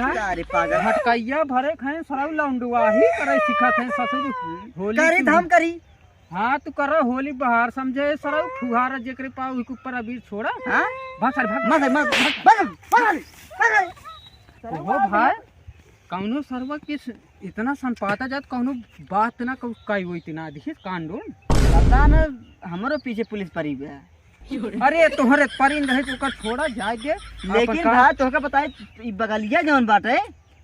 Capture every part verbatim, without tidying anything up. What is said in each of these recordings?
यहाँ। का रे पागल? भटकैया भरे खाए सरऊ लौंडुआ ही करे सिखत है ससुर। हम्म। होली करे की धाम करी। हाँ, तू कर होली बहार समझे सरऊ फुहार जेकरे पाव ही ऊपर अबीर छोड़ा। हाँ? भाग सारे भाग। मत, मत, मत, भाग, भाग, भाग। ओहो भाई, कौनो सरवा किस इतना सनपाता जात, कौनो बात ना कौ-, काई वो इतना दिखिस कांडोन। पता ना, हमरो पीछे पुलिस परी बे। अरे, तोहरे परिन रहे तो ओकर छोड़ा, जाए दे। लेकिन अपन का भाई, तोहका बताए, ई बगलिया जौन बाटे,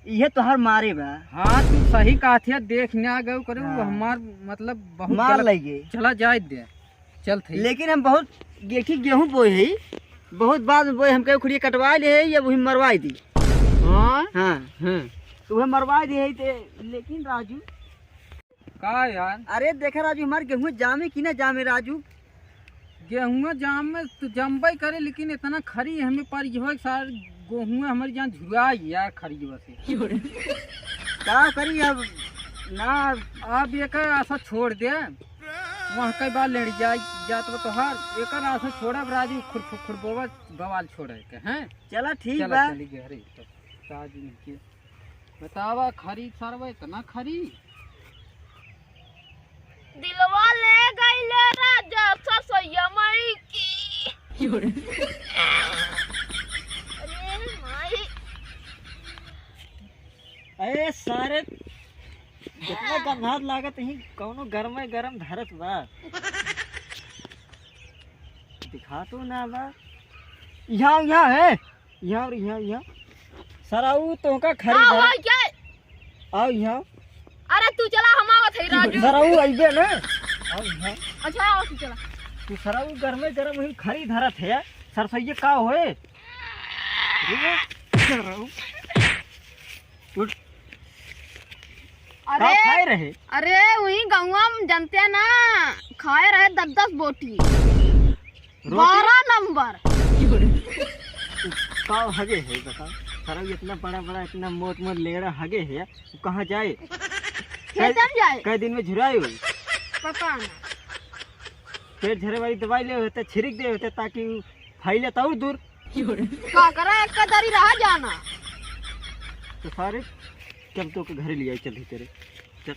इहे तोहार मारे बा। हाँ, तू सही कहत है, देख ना गए करे, हाँ। हमार मतलब बहुत मार गलत लगे। चला जाए दे, चल थे। लेकिन हम बहुत गेठी गेहूं बोए है, बहुत बाद में बोए, हमके उखड़िए कटवा ले है, या वही मरवाई दी। हाँ? हाँ। हाँ। तो वह मरवाई दी है ते, लेकिन राजू का यार? अरे देखा राजू, हमार गेहूं जामे कि ना जामे राजू? गेहूं जाम में तो जमबे करे, लेकिन इतना खरी हमें पर यह सार गेहूं हमारी जान झुराई यार खरी से। का करी अब ना? अब एकर आशा छोड़ दे, वहाँ कई बार लेड़ जाई जात बा तोहार, एकर आशा छोड़ब राजू, खुर खुर बोबा बवाल छोड़े के हैं। चला ठीक चला बा। चली घरे तो राजू के बतावा खरी सरवा इतना खरी। दिलवा ले गईले राजा ससैया माई की। अरे माई। अरे सारे, जितना गंधात लागत ही, कौनो गरमे गरम धरत बा। दिखा तो ना बा। यहाँ, यहाँ है। यहाँ और यहाँ, यहाँ। सरऊ तोहका खरी का धरा। हो क्या? आओ यहाँ। अरे तू चला, हम आवत है राजू। सरऊ अइबे ना। आओ यहाँ। अच्छा, आओ तू चला। तू सरऊ गरमे गरम ही खरी धरत है। सरसैये का होए? रे, सरऊ। उठ। अरे, का खाए रहे? अरे, वही गौवा में जनते ना, खाए रहे दस दस बोटी। रोटी? बारह नंबर। का हगे है, बता? सारा इतना बड़ा बड़ा, इतना मोट मोट लेड़ा हगे है, वो कहाँ जाए? खेतन जाए। कै दिन में झुराए हुई? पता ना। पेट झरे वाली दवाई ले होते, छिड़क दे होते, ताकि फैले तो और दूर। का करा, एक कदरी रहा जाना। तो सारे, चल तो के घरे ले आई, चल ही तेरे। चल।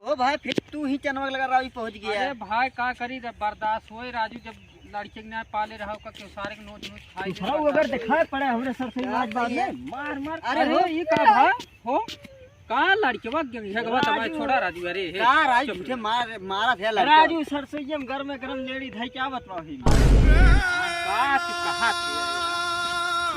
ओ भाई, फिर तू ही चनवा लगा रहा, पहुँच गया। अरे भाई, का करी, जब बर्दाश्त होए राजू, जब लड़के के ना पाले रहा, ओका क्यों सारे के नोच नोच खाई दूसरा दे, वो अगर बर्दाश्त दिखाए होए। पड़े हमरे सर से, आज बाद में मार मार। अरे अरे हो। ई का भाई हो? का लड़के बा, झगवा अरे दबाए राजू। छोड़ा राजू, अरे हे। का राजू, चुप झूठे रह। मार, मारा थे लड़के। राजू, सर से ये गरम गरम लेड़ी धाई, क्या बतवाओ ही? का तू कहा थे?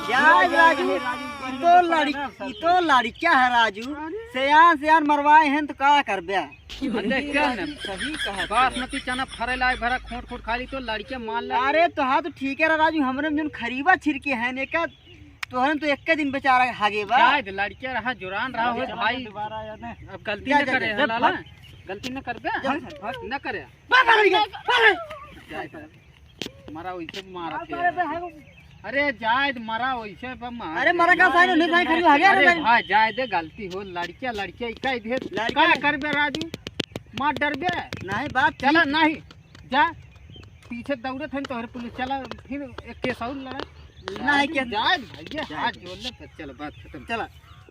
क्या राजू, राजू, राजू, ई तो लड़की, ई तो लड़किया है राजू। अरे। सियान, सियान मरवाए हैं तो का करबे? अरे क्या न, सही कहा। बासमती चना फरे लायक भरा खोट खोट खा ली तो लड़के मान ले। अरे तो हाँ, तो ठीक है रा राजू, हमरे में जोन खरीबा छिड़के हैं ने का, तोहरे तो एक दिन बेचारा हागे बा। जाए दे, लड़के रहा, जुरान रहा हो भाई। दोबारा याद है। अब गलती जा, न जा, करे जा, है लाला। भाग। गलती न करबे। जा, भाग। न करे। भाग, भाग, भाग, भाग। जाए दे। मरा वैसे मारा थे। अरे जाए दे, मरा वैसे पे मार अरे दे। मरा का साइन, उन्हें साइन खड़ी हो गया अरे रे। भाई जाए दे, गलती हो, लड़किया लड़किया इका इधर लड़किया का नहीं। करबे राजू? मार डरबे? नहीं बात चला ठीक। नहीं, जा पीछे दौड़े थे तोहरे पुलिस, चला फिर एक केस और लड़ा। नहीं राजू, के जाए दे भैया, जाए हाथ दे। जोड़ ले, चल बात खत्म। चला।